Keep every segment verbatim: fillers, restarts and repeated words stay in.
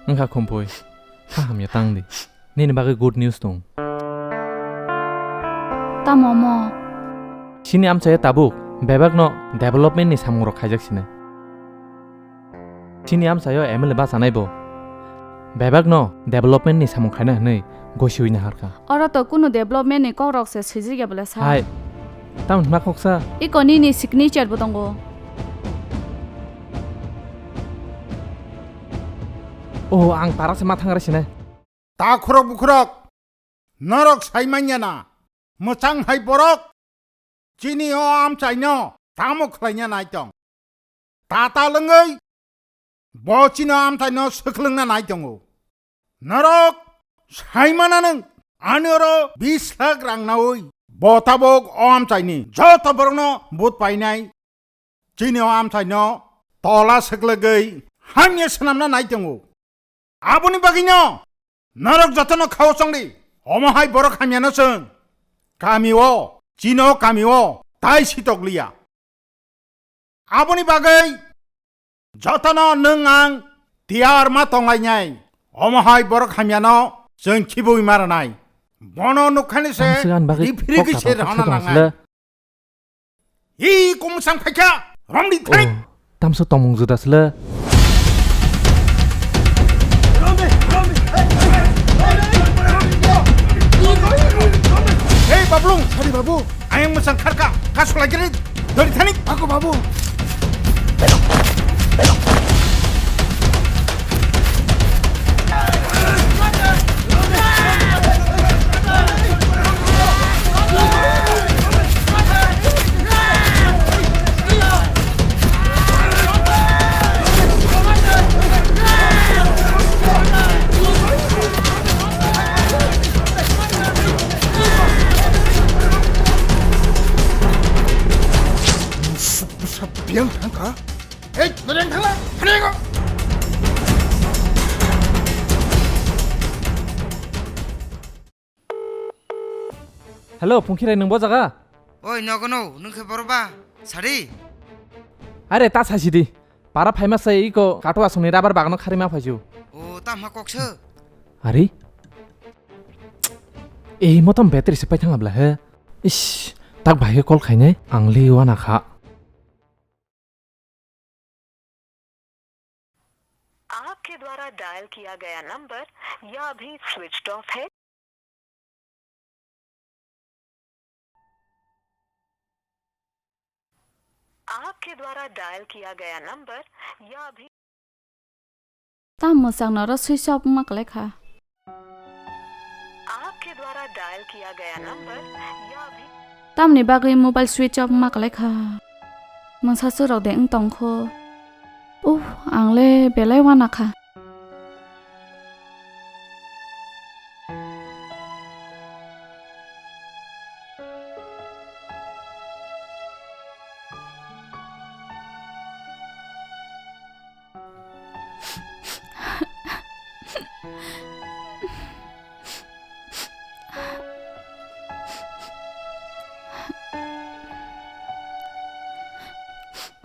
Wngkha Khumpui, kha hamya tang di. Nini bagwi good news tong. Tamo mo? Chini amchaio tabuk bebakno development ni samungrok khaijak sinai. Chini amchaio M L A bachanai bo bebakno development ni samung khaina hwnwi gosi uina harkha. Oro to kunu development ni kokrok se swijigya bwle sa. Hai, tamo hwnma khoksa? Iko nini signature bo tongo. Oh, ang tara se ma thangre sinai. Ta khorok bukhorok, norok sai manya na, mwchang hai borok, chini o amchaino tamo khlaina nai tong? Ta ta lwngwi bo chini o amchaino swklwngna nai tongo. Norok sai mana nwng, ani oro bish lakh rang naui bo tabok o amchaini joto borokno vote painai. Chini o amchaino tola swklagwi hamya swnamna nai tongo. Aboni bagwino norok jotono khao chongdi, omo hai borok hamyano chwng kami o, chini o kami o tai sitok liya. Aboni bagwi jotono nwng ang tiyar ma tonglainai, omo hai borok hamyano chwng khibui ma rwnai. Bono nukhani se Tamswk ani bagwi rifrigwi kok se kathok rwna thok nangnai. Hi, kung sang phaikha, romdi thani. Oh, tamso tongmung juda sle. Hei, Bablung. Sari, babu. Ayang mwsang kharka, kasulai giri, dori thani. Ako, babu. Biyang thangkha. Ei, noreng thangla, thangla. Hello, Phungkhirai, nwng bo jaga? Oi, nogo no, nwng khe boro ba? Sadi? Are, ta sasi di. Para phaima se iko kato asongni rabar bagano kharima phaisu. O, ta ma kok se? Are? Ei, motom battery se paithang abla he. Ish, tak bahai call khainai, ang le wana kha. आपके द्वारा डायल किया गया नंबर या अभी switched off है। आपके द्वारा डायल किया गया नंबर या अभी Tam mwchang noro switch off wngma kwlai kha. आपके द्वारा डायल किया गया नंबर या अभी Tamni bagwi mobile switch off wngma kwlai kha. Mungsa chwrok de wng tong kho. Uh, ang le belai wana kha.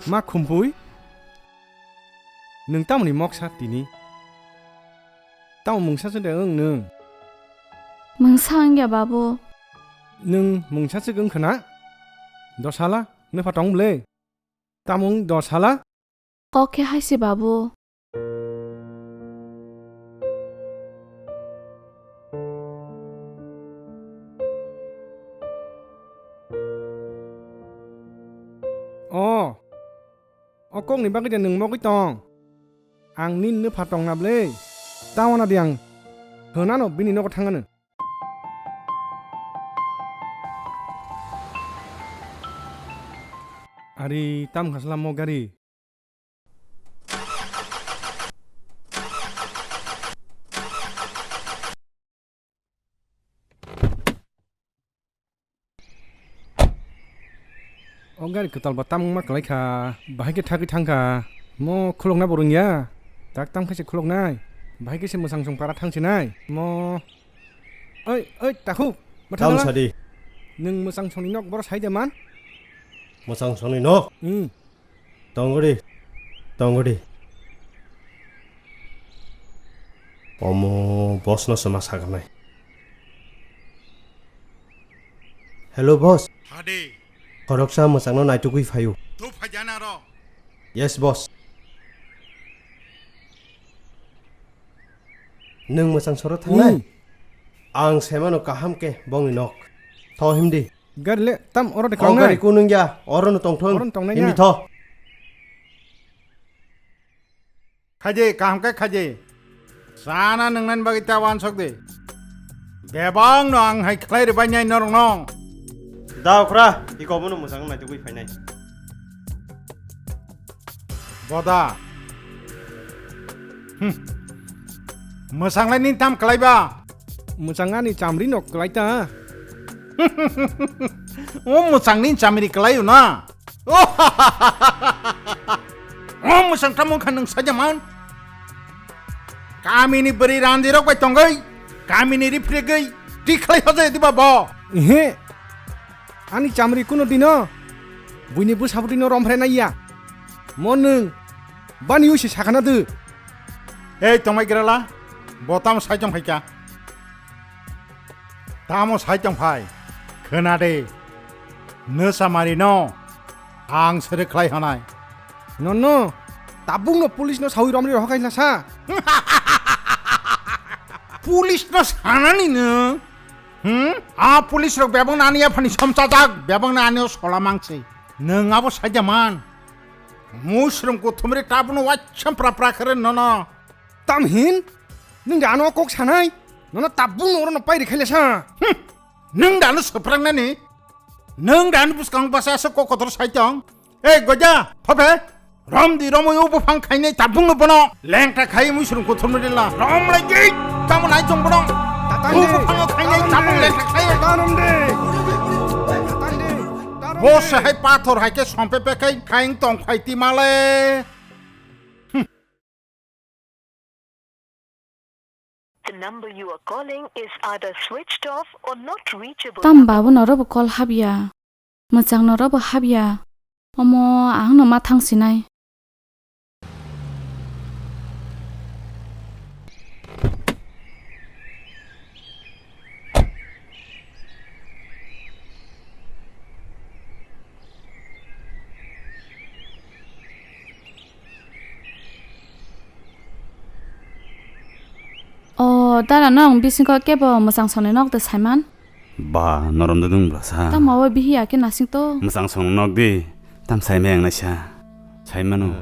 Ma Khumpui, nwng tamoni moksa tini? Tamo mungsa chwng de wng nwng? Mungsa wngya babu. Nwng mungsa chwng wngkha na? Dos hala nwpha tong bwle? Tamo wng dos hala? Kok khe hai se babu. O, o kokni bagwi de nwng mogwi tong? Ang nini nwpha tongna bwle? Tamo na di ang hwnano bini nogo thangano. Ari, tam khasla mo gari. O gari kwtal bo tamung ma kwlai kha, bahai khe thagwi thang kha. Mo khulokna bo rwngya, tak tam khe se khuloknai, bahai khe se mwsang song para thang sinai. Mo, oi, oi, takhuk, ma thang Tam la? Sadi. Nwng mwsang songni nok boro sai de man? Mwsang songni nok? Hmm. Tongori, tongori. Omo boss no se ma saganai. Hello boss. Hade. Khoroksa mwchangno naitugwi phaio. To phaijana ro. Yes boss. Nwng mwchang soro thangnai? Hmm. Ang semano kaham khe bongni nok. Tho himdi. Gari le tam oro de. O kangnai gari kunung ya, oro no tongthung. Oro no tongnai. Himdi ya. Tho. Khaje, kaham khe khaje. Chana nwngnani bagwi ta wansok de. Bebak no ang hai khlai rwbainai norok no. Da okra, iko bono mwchang naitugwi phainai. Boda. Hmm. Mwchang lai nini tam khlai ba? Mwchang ani chamri no khlai ta. O mwchang nini chamri khlai o na? O mwchang tamo kha nwng sajaman? Kamini bwrwi randirok bai tongwi, kamini riphrigwi, tikhlai hojai diba bo? Ehe. Ani chamri kuno dino buini bwsabwtwino romphre naiya. Mo nwng bani usi sakhana dw. Ei tongmai grala, bo tamo sai tong phaikha? Tamo sai tong phai? Khna de, nwsa mari no ang sere khlai hanai. Nono, tabuk no police no sawi romri rohor kaisa sa. Police no sanani no? Hmm? A police rok bebang na ani aphani somchajak, bebang na ani o sola mangsi. Nwng abo saida man. Musrung kuthumri tabuk no waisam pra pra khere nono. Tamhin? Nwng da ano kok sanai? Nono tabuk no oro no pairi khaile sa. Hmm. Nwng da ano swprangnani? Nwng da ani bwskang basa aswk kok kotor sai tong? Ei goja, thope. Romdi romoi o buphang khainai tabuk no bono. Lengta khai musrung kuthumri la. Rom lai di. Tamo nai jong bono. Tatandi. O buphang khainai tabuk lengta khai. Tanom de. Tatandi. Bo se hai pathor hai khe sompe pe khai khaing tong phai ti male. The number you are calling is either switched off or not reachable. Tam babu noro bo call habya. Mwchang noro bo habya. Omo ang no ma thang sinai. O dara, nong bisingo kebo mwchang songnai nok de saiman? Ba, norom de dong bwla sa. Tamo o bihi ya khe nasing to. Mwchang song nok di, tam sai meng naisa. Sai mano.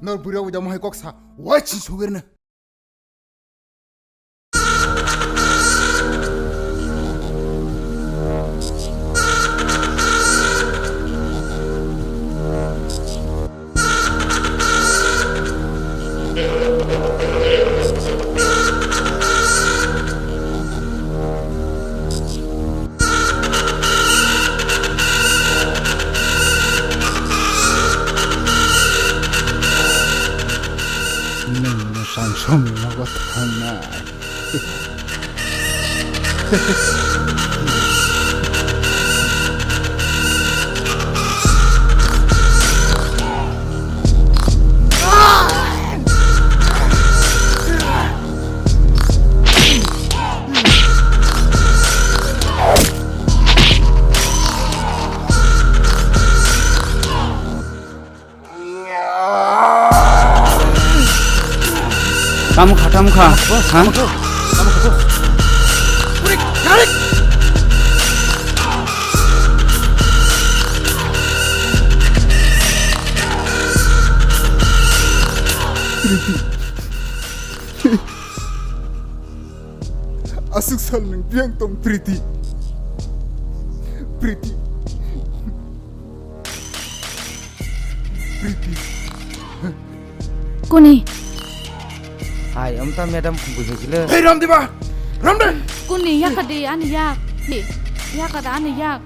Nor bwrwi rok jamo hai kok sa, wai chi sugir na. Nwng mwchang songni nogo thangnai. Tamo kha, tamo kha. Ha? Aswk sal nwng biyang tong, Priti. Priti. Priti. Kuni? Hai, amta madam khum bui phai sile. Hey, Ramdiba! Ramde! Kuni, yakadi ani yak. Yakada ani yak.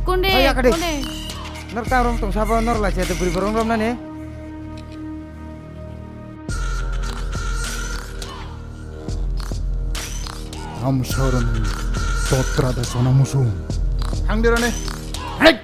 Kundi, hai, yakadi. Kuni. Nor ta rong tong sabo, nor lai se de buri borong rom nani. Amsarani totra da sona musung. Hang dirane. Hek.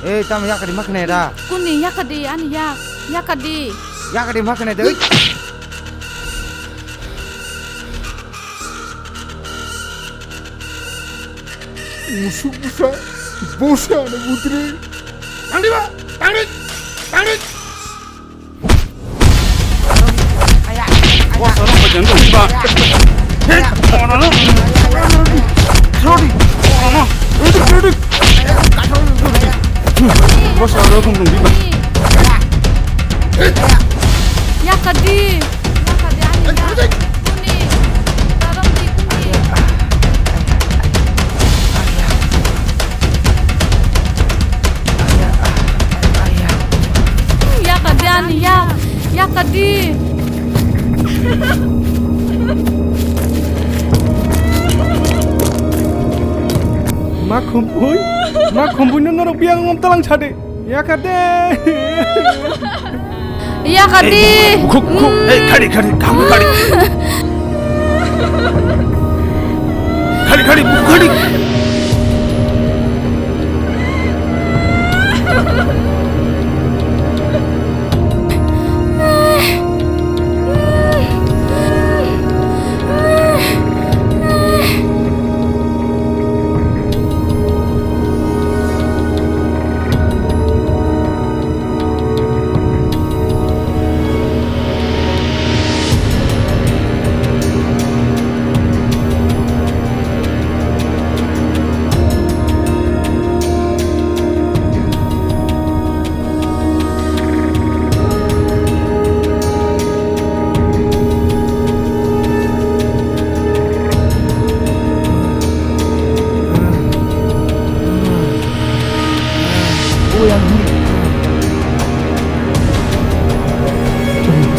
Ei, tamo yakadi maknai da. Kuni yakadi ani yak, yakadi. Yakadi maknai da. Musuk busa, bosa ano butri. Tangdi ba, tangdi, tangdi. Yakadi, yakadi ani yak. Kuni, tarom di kuni. Yakadi ani yak, yakadi. Ma khumpui, ma khumpui no norok biyang ngom talang sade. Yakade. Yakade. Khuk, khuk. Ei, khadi, khadi, kham khadi. Khadi, khadi, khadi.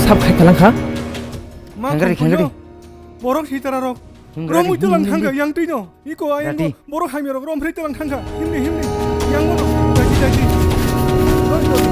Sab khai kalang kha. Ma khengari, khengari. Borok sitara rok. Khengari, romwi tulang khengari. Thangkha yang twi no. Iko ayang Dati. Borok hamya rok romphri tulang thangkha. Himni, himni. Yang bono. Dati, dati. Roi, roi.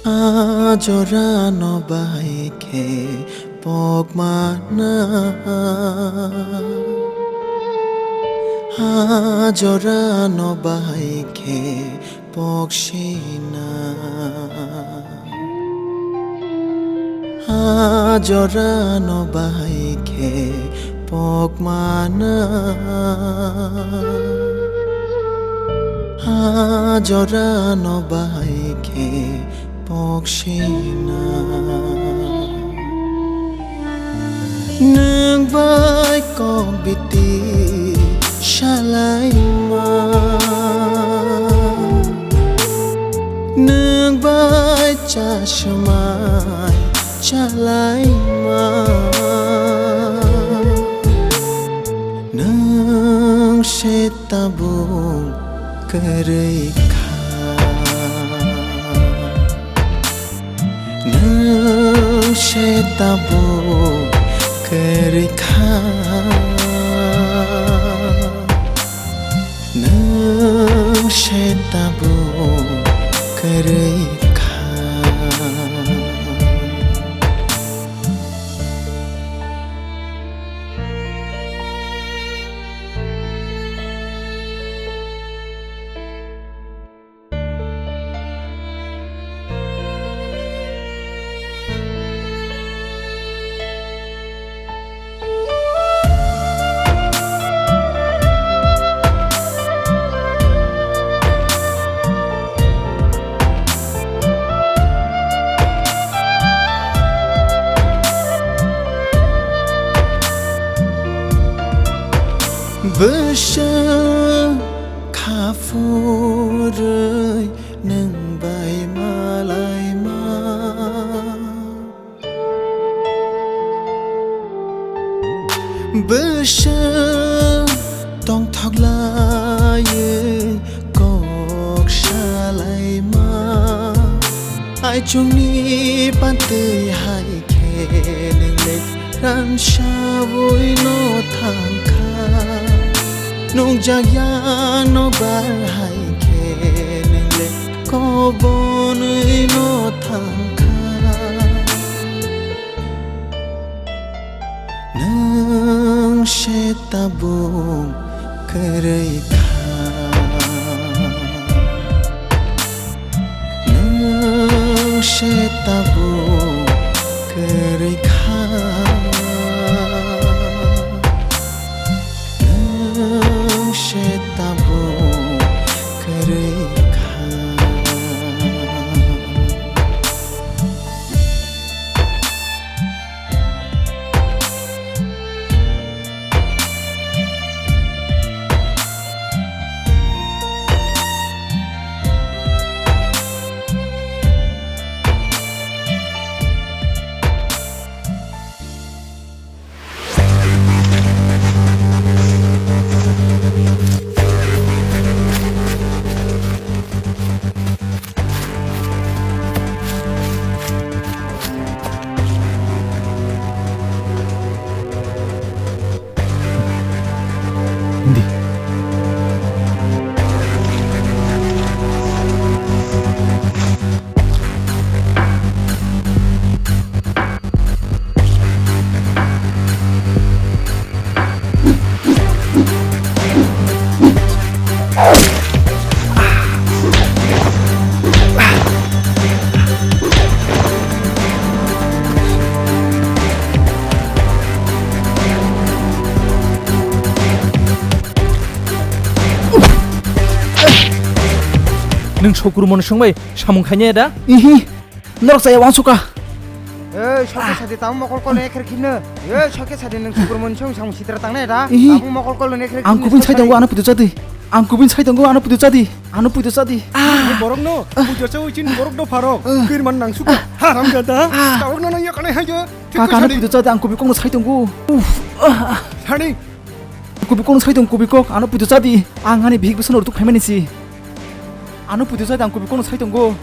A jora no bahai khe pok mana. A jora no bahai khe pok sina. A jora no bahai khe pok mana. A jora no bahai khe pok sina. Nwng bai kok biti salaima. Nwng bai chasmai chalaima. Nwng se tabuk kwrwi kha. Nwng se tabuk kwrwi kha. Nwng se tabuk kwrwi kha. Bwswk kha phurwi nwng bai malaima. Bwswk tongthok laiwi kok salaima. Aichukni patwi hai khe nwng le ransaui no thangkha. Nukjakya no bar hai khe nwng le kobonwi no thangkha. Nwng se tabuk kwrwi kha. Nwng se tabuk kwrwi kha. Nwng se tabuk kwrwi kha. Hindi. Nwng Sukrumoni songbai samung khainai da? Ihi. Norok chaya uansukha. Ei, soke sadi tabuk mokol kol ni ekher khibno. Ei, soke sadi nwng Sukrumoni song samung sitra tangnai da? Ihi. Tabuk mokol kol ni ekher khibno. Ang kubun sai tongo, ano puitu chadi. Ang kubun sai tongo, ano puitu chadi. Ano puitu chadi. Ni borok no, puitu chawi chin borok no pharok. Kirman nang suka. Haram jada. Tabuk no nang yakanai hayo. Kaka, ano puitu chadi, ang kubun kok no sai tongo. Uff. Sani. Kubun kok no sai tongo, kubun kok. Ano puitu chadi. Ang ani bihik bwsano rwtuk phaimani si. Ano puitu chadi, ang kubun kok no sai tongo.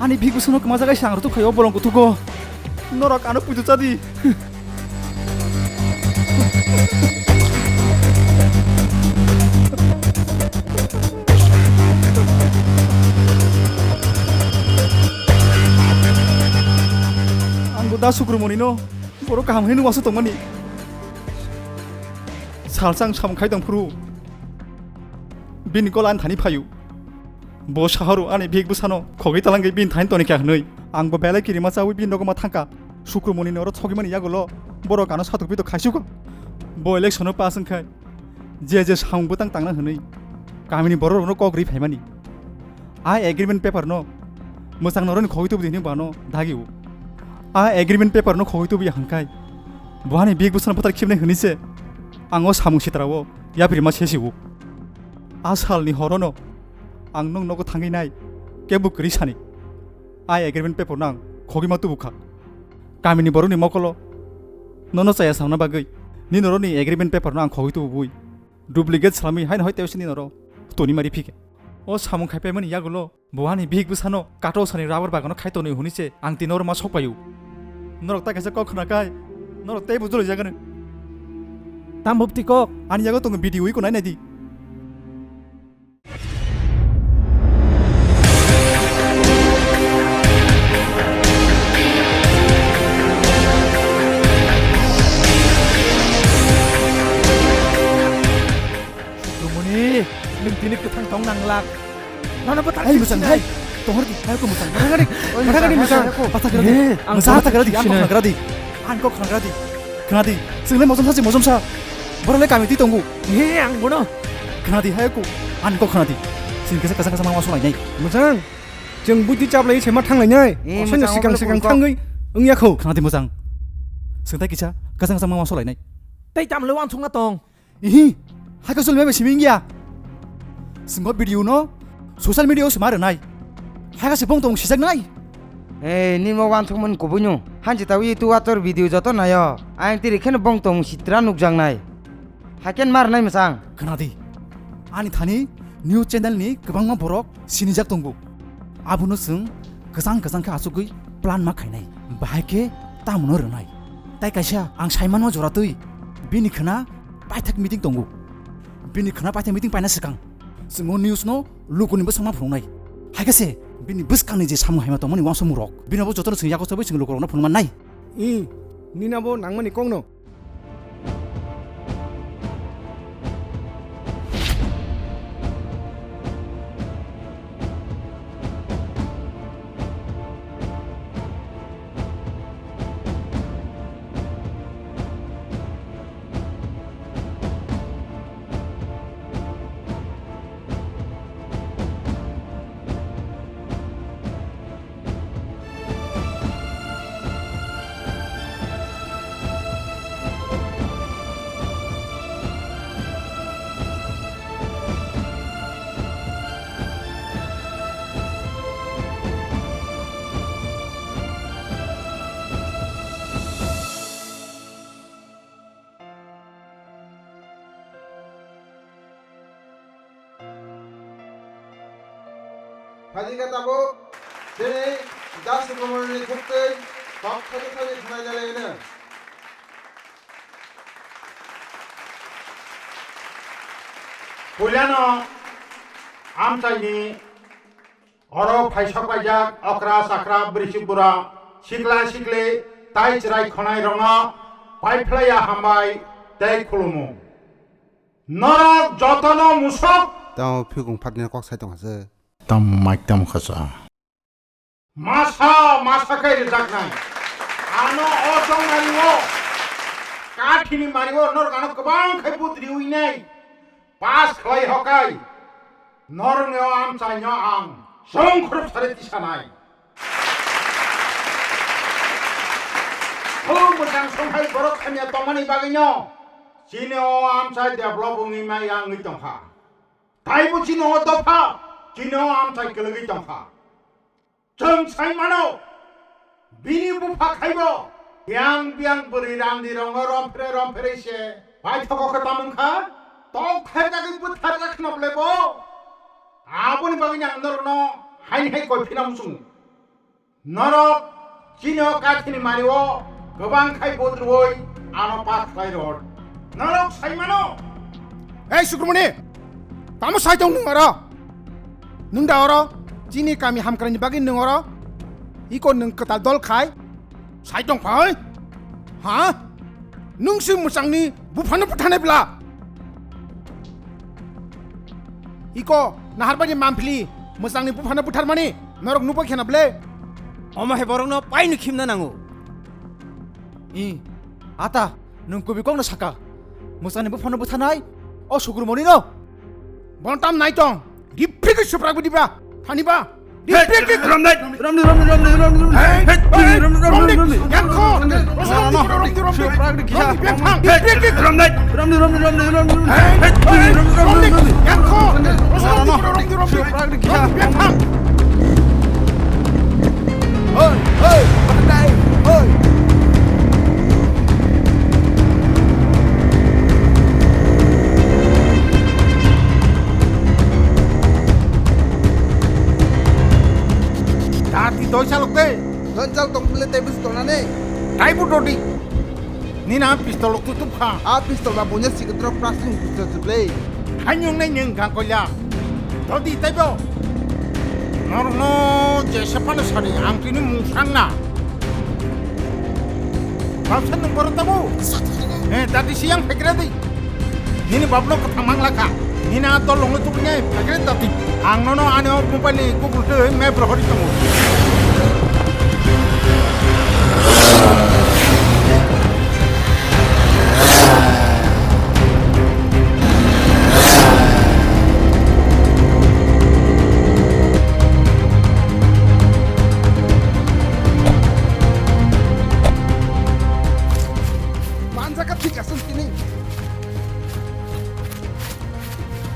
Ani bihik bwswkno kwmajakgwi se ang rwtuk khaio bolong kuthugo. Norok ano puitu chadi. Ang bo da Sukrumonino borok kaham hwnwi uansuk tongmani. Salsa ang samung khai tong phuru bini kol ani thani phaio. Bo sahoro ani bihik bwsano khogwi talangwi bini thani tonikha hwnwi. Ang bo belai kirima chawi bini nogo ma thangkha. Sukrumonino oro sogimani yagulo borok ano satok pitok khaisukha. Bo election-o pass wngkhai je je samung bwtang tangna hwnwi kamini bororokno kok rwi phaimani. A agreement paper-no mwchang noroni khogwi tubu di hwnwi bo ano dagi-o. A agreement paper-no khogwi tubu ya hwnkhai bo ani bihik bwsano bwthar khibnai hwnwi se ang o samung sitra-o yapri ma sesi-o. A salni horono ang nwng nogo thangwi nai, kebo kwrwi sani. A agreement paper no ang khogwi ma tubu kha. Kamini borokni mokolo nono chaya samna bagwi nini norokni agreement paper no ang khogwi tubui duplicate swlamwi haino hai tei nini norok toni mari phikhe. O samung khai paimani yagulo bo ani bihik bwsano kato sani rubber bagano khai tonwi hwnwi se ang tini oro ma sok paio. Norok ta kaisa kok khna kai, norok tei bujolo jagano. Tam bopti kok? Ani yago tongo video iko nai nai di. Rumuni, nwng tini kwthang tong nanglak. Nono bo tak hai mwchang hai. Tonghor di, hai ko mwchang. Mwchang di, mwchang. Bata kira di. Ang bata kira di, ang kok kira di. Khna di. Chwng le mojom sa, chwng mojom sa. Borok le kami twi tongo. He, ang bono. Khna di, hai ko. Ang kok khna di. Chwng kisa kasa kasa ma solainai. Mwchang. Chwng buti chaplai se ma thanglainai. Osai no sikang sikang thangwi wngya kho. Khna di mwchang. Chwng tai kisa kasa kasa ma solainai. Tai tam le wansukna tong. Ihi, hai ka chwlwi bai simi wngya. Chwng o video no social media o se ma rwnai. Hai ka se bong tong sijaknai. Ei, nini mo wansukmani kubui no. Hanchi tawi tu wator video joto nayo. Ayang tiri kheno bong tong sitra nukjaknai. Hai khe ma rwnai mwchang. Khna di. Ani thani news channel ni kwbangma borok sinijak tongo. Abono chwng kwchang kwchang khe achugwi plan ma khainai. Bahai khe tamono rwnai. Tai kaisa ang saimanma jora twi bini khna paithak meeting tongo. Bini khna paithak meeting paina swkang chwng o news no lukuni bwskango phunuknai. Hai khe se bini bwskangni je samung haima tongmani uansukmung rok bini bo jotono chwng yago chobwi chwng lukurokno phunukmannai. I, nini abo nangmani kokno. Phaidi khe tabuk chini Das Subrahmanyani thuktwi kok thaiwi thaiwi khwnai lalai hwno. Puilano amchaini oro phaisok paijak okra chakra bwrwi bura sikla sikli tai chwrai khwnai rokno paiphlaiya hambai tei khulumu. Norok jotono musok. Tamo phikung phatni kok sai tongkha se. Tam mic tam khacha. Masa, masa khe rijaknai. Ano o chongmari o, kathini mari o, norok ano kwbang khe but riwi nai. Pass khlai hokai. Norokni o amchaino ang songkhorop sari tisanai. Khulum bwsang songkhai borok hamya tongmani bagwino chini o amchai develop wngwi maya wngwi tongkha. Taibo chini o dopha, chini o amchai kwlwgwi tongkha. Chwng sai mano, bini bupha khaibo biyang biyang bwrwi randi rokno romphre romphre se paithogo khe tamung kha, tok khaijagwi bwtharjak khna bwlai bo. Aboni bagwi ang norokno haini hai koi phina muchungo. Norok chini o kathini mari o kwbang khai budrui ano pass khlai rw. Norok sai mano. Ei Sukrumoni, tamo sai tong nwng oro? Nwng da oro chini kami hamkraini bagwi nwng oro iko nwng kwtal dol khai sai tong phai? Ha? Nwng se mwchangni buphano buthanai bla? Iko naharbaini manphili mwchangni buphano butharmani norok nukbai kheno ble? Omo hai borokno paino khimna nango. I, ata, nwng kubui kokno saka. Mwchangni buphano buthanai o Sukrumoni no. Bono tam nai tong. Riphri khe suprak bidi ba. Thani ba. Riphri khe. Ramdai, ramdai, ramdai, ramdai, ramdai. Hey, hey, ramdai, ramdai, ramdai, ramdai. Yang kho. Suprak di kisa. Riphri khe. Ramdai, ramdai, ramdai, ramdai, ramdai. Hey, hey, ramdai, ramdai, ramdai. Yang kho. Suprak di kisa. Yang kho. Hoi, hoi, pandai, hoi. Dati doi salok de. Don chal tong bile tei bus tonane. Tai bu dodi. Nina pistol tu tu kha. A pistol ba bunya sikitro prasung pistol tu ble. Hanyung nai nyung gang koya. Dodi tai bo. Norno je sepano sari ang tini mung sang na. Bapsa nung boro tabu. Eh, dati siang pekre di. Nini babno kwthang mang lakha. Nini a dol longo tubunai phagre dati. Ang nono ani o mobile ni Google Pay map rohori tongo. Manjaka thik aswk tini.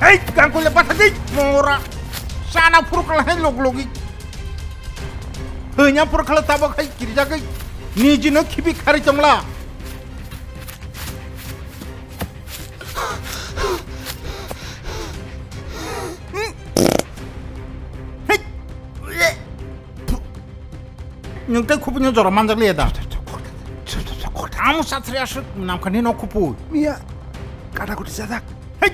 Ei, gangkole bathagwi mora. Sana phuru kala hai log logi. Hanya phuru kala tabok hai kirjagwi. Niji no khibi khari chongla. Hey. Nwng tei khupui no jora manjak liya da? Amo sathri aswk namkha ni no khupui. Miya, kata koti sajak. Hey!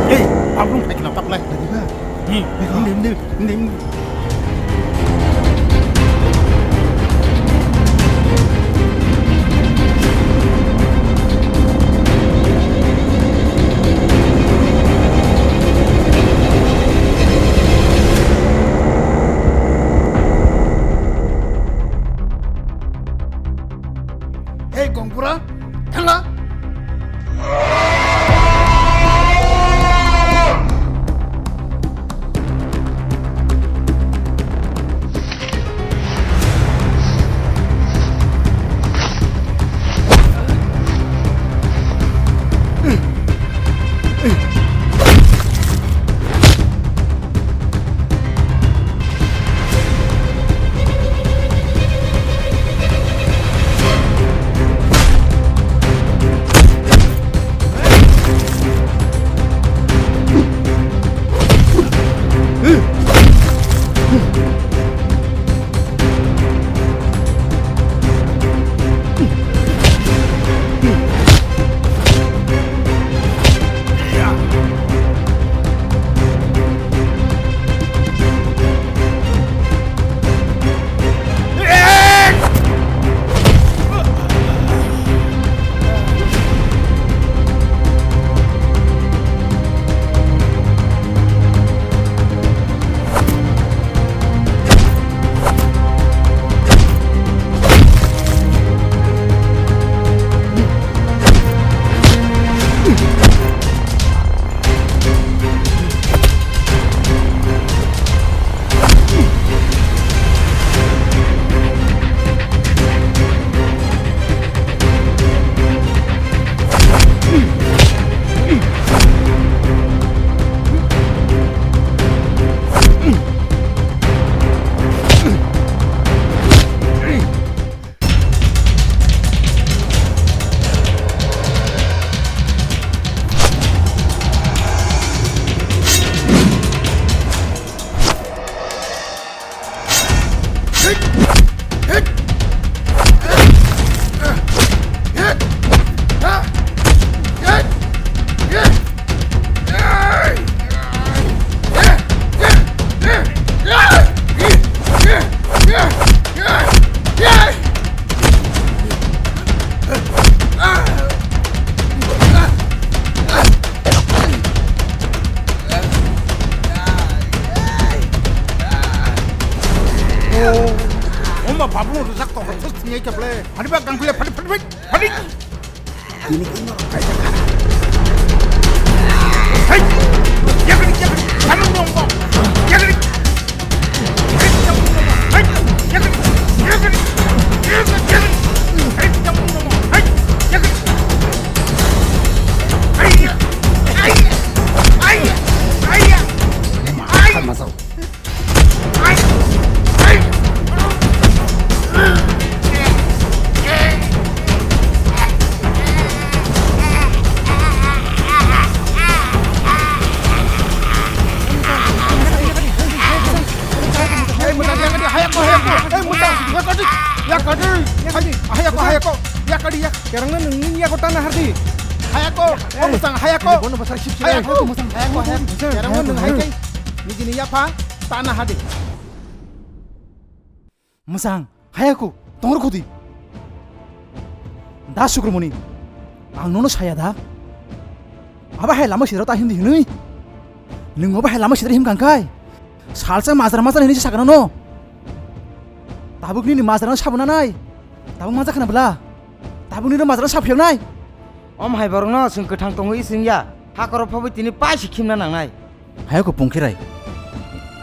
Hey, Pablung phai khna taklai. Nadiba. Hmm, hindi, hindi, hindi. Hey, Gongpura, thangla. Oma babu rwjak tong thus thung khe ble. Phani ba gang kule phani phani phani. Hey! Yakari yakari. Phani nong ba. Yakari. Hey! Yakari yakari. Yakari yakari. Yakari yakari. Hey! Yakari nong ba. Hey! Yakari. Hey! Hey! Hey! Hey! Hey! Hey! Hey, mwchang, yakadi, hayako, hayako. Hey, mwchang, yakadi, yakadi. Hayako, hayako. Yakadi, yak-, kerangno nungni yago tana hardi. Hayako, oh, mwchang, hayako. Bono bwsai sip sip. Hayako, hayako, hayako. Kerangno nung hai kai. Nijini yapha tana hardi. Mwchang, hayako, tongro khudi. Da Sukrumoni, ang nono saya da. Abo hai lama sidra ta hindi hinui. Nung abo hai lama sidra him kangkai. Salsa majra majra hinui sakano no. Tabuk nini majra no sabuna nai. Tabuk majra khana bla. Tabuk nini majra no saphiok nai. Om hai borok no sing kwthang tongwi sing ya. Hakoro phobwi tini paisi khimna nangnai. Hayako pungkhirai.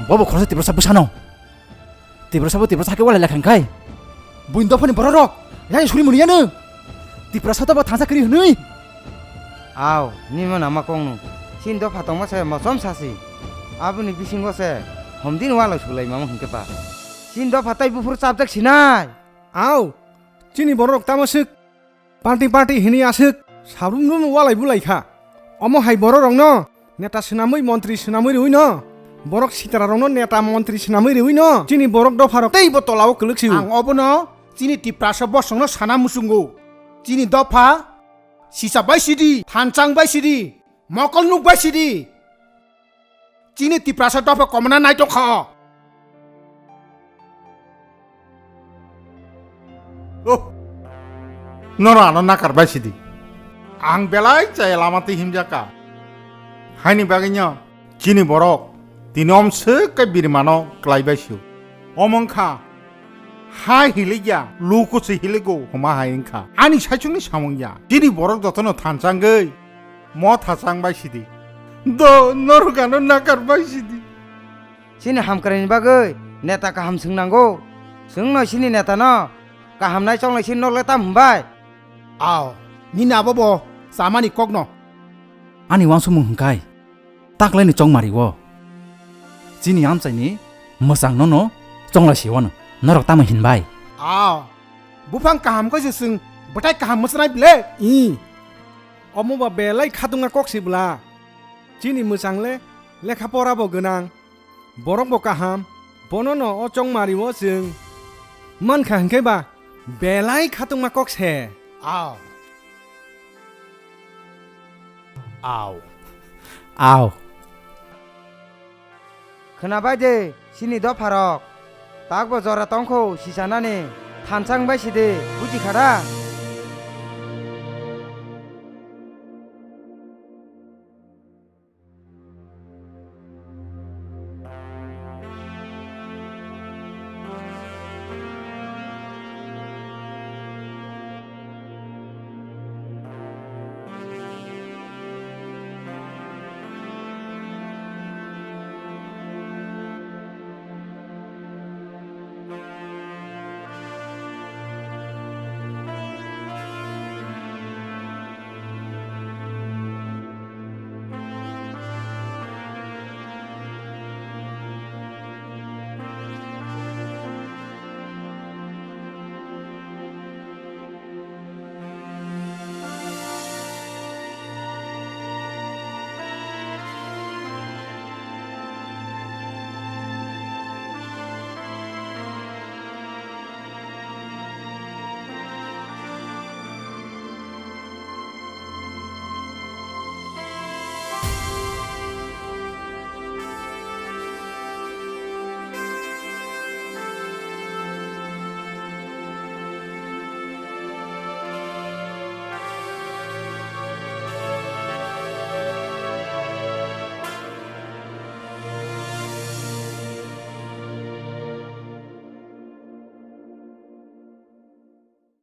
Bobo khoroksa tiprasa bwsano. Tiprasa bo Tiprasa hakhe walai lekha khai. Buini dophani borok rok, yang suri muni yanu. Tiprasa to bo thansa kri hwnwi. Aw, nima nama kongnu. Sin dopha tongma se mosom sasi. Aboni bisingo se homdin walai sulai mama hwnkhe pa. Sin dopha tai buphuru chapjak sinai. Aw, chini borok tamo swk. Party party hini aswk sabrum rum walai bulai kha. Omo hai borok rokno neta swnamwi montri swnamwi rwino. Borok sitra rokno neta montri swnamwi rwino. Chini borok dopha rok tei bo tolao kwlwk sio. Ang obono chini Tiprasa bosongno sana muchungo. Chini dopha sisa bai sidi, thanchang bai sidi, mokol nuk bai sidi. Chini Tiprasa dopha komna nai tongkha o. Oh, noro ano nakar bai sidi. Ang belai chaya lama twi himjaka. Haini bagwino chini borok tini omswk khe birimano klai bai sio. Omo wngkha hai hilikya, luku se hiligo huma hai wngkha. Ani saichungni samung ya. Chini borok jotono thanchangwi mo thachang bai sidi. Do norok ano nakar bai sidi. Chini hamkraini bagwi neta kaham swngnango. Chwngno chini netano kahamnai chonglai chini norle tam hwnbai? Ao, nini abo bo chamani kokno. Ani wansukmung hwnkhai taklaini chongmari o. Chini amchaini mwchangno no chonglai si wano. Norok tamo hinbai? Ao, buphang kaham khe se chwng bwtai kaham mwchanai bile? I. Omo ba belai khatungma kok si bwla. Chini mwchang le lekha pora bo gwnang. Borok bo kaham. Bono no o chongmari o chwng mankha hwnkhe ba belai khatungma kok se. Ao. Ao. Ao. Khwnabai de, chini dopharok. Takbo jora tongkho sichanani. Thanchang bai sidi, buji khada?